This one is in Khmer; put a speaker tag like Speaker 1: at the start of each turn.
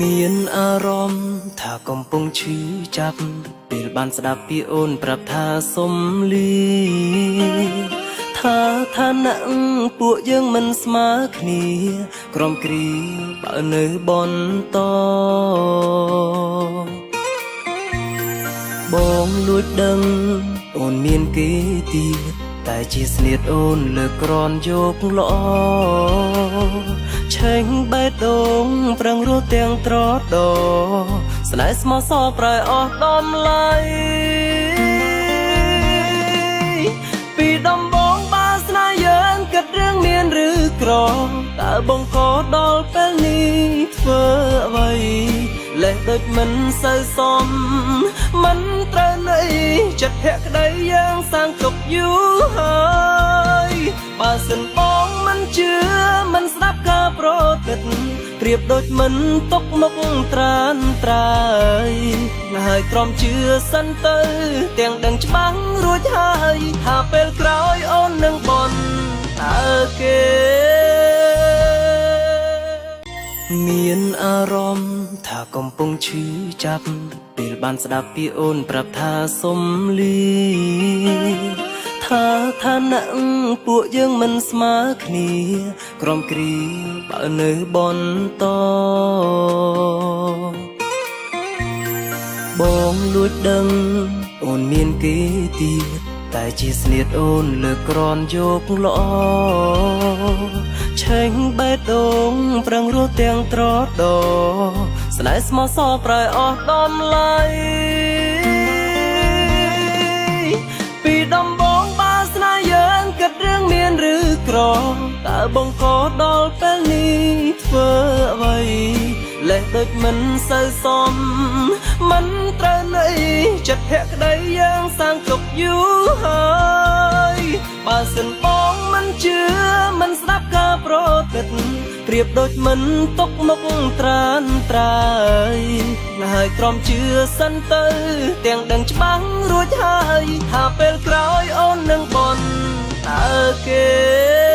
Speaker 1: មានអារម្មណ៍ថាកំពុងឈឺចាប់ពេលបានស្ដាប់ពីអូនប្រាប់ថាសុំលីថាឋានៈពួកយើងមិនស្មើគ្នា ក្រំគ្រាបើនៅបន្តបងលួចដឹងអូនមានគេទៀតតែជាស្នៀតអូនលើកក្រនយកល្អឆេងបេះដូងប្រឹងរស់ទាំងត្រដស្នេហ៍ស្មោះសរប្រែអស់តម្លៃពីដំបងបើស្នេហ៍យើងគិតរឿងមានឬក្រតើបងក៏ដល់ពេលនេះធ្វើអ្វីលេះដូចមិនសូវសមមិនត្រូវនៃចិត្តភក្តីយើងសាងទុកយូរហើយបើសិនបងមិនជឿមិនស្ដាប់ការប្រតិទប្រៀបដូចមិនຕົកមុខត្រានត្រើយហើយទ្រាំជឿសិនទៅ ទាំងដឹងច្បាស់រួចហើយថាពេលក្រោយអូននឹងបនតើគេ មានអារម្មណ៍ថាកំពុងឈឺចាប់ពេលបានស្ដាប់ពីអូនប្រាប់ថាសុំលីថាឋានៈពួកយើងមិនស្មើគ្នា ក្រំគ្រាបើនៅបន្តបងលួចដឹងអូនមានគេទៀតតែជាស្នៀតអូនលើកក្រនយកល្អឆេងបេះដូងប្រឹងរស់ទាំងត្រដស្នេហ៍ស្មោះសរប្រែអស់តម្លៃពីដំបងបើស្នេហ៍យើងគិតរឿងមានឬក្រតើបងក៏ដល់ពេលនេះធ្វើអ្វីលេះដូចមិនសូវសមមិនត្រូវនៃចិត្តភក្តីយើងសាងទុកយូរហើយបើសិនបងមិនជឿមិនស្ដាប់ការប្រតិទប្រៀបដូចមិនຕົកមុខត្រានត្រើយហើយទ្រាំជឿសិនទៅ ទាំងដឹងច្បាស់រួចហើយថាពេលក្រោយអូននឹងបនតើគេ